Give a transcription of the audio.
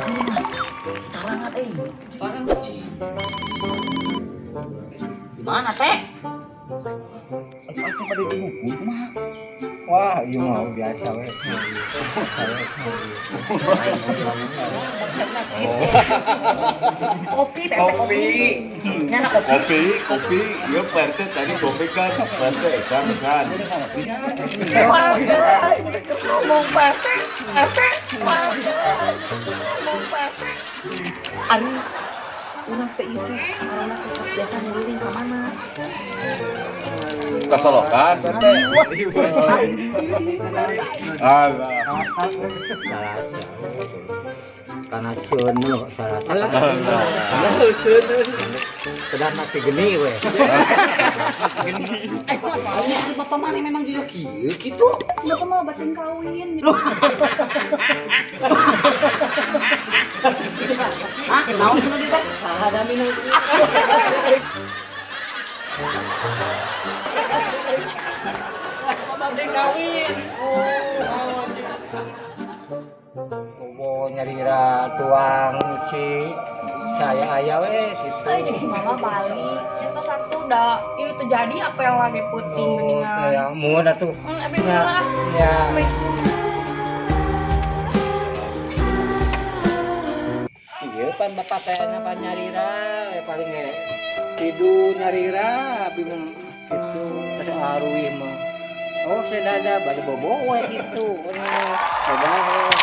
Ini mah tarangan euy. Di mana teh? Apa pada dukun kumaha? Wah, iya mah biasa we. Biasa we. Lain oge lamun. Kopi, Pak RT, kopi. Nyana kopi. Kopi, kopi, ya Pak RT tadi kopi kan, Pak RT kan kan. Warga, ini ngomong Pak RT, RT, warga, ngomong Pak RT. Ari urang teh ieu teh karena teh sok biasa nguliling ka mana? Kasolokan, Pak RT. Alah. Salah. Karena seuneu salah salah. Kedah mati geni we. Eh, ari bapak mana memang juga kieu kitu? Bapak mau batin kawin. Hah? Naon cenah dia teh? Saha da minum. Bobo nyarira tuang si saya aya we situ. Eh, jeung si mama balik. Eta satu dah ieu terjadi apa yang lagi puting geuningan. Ya, mun atuh. Abi lah. Ya. Assalamualaikum. Iya pan bapak teh pan nyarira we paling ge. Tidur nyarira abi mah kitu terus aruih mah. Oh, saya dada bade bobo we kitu. Bobo.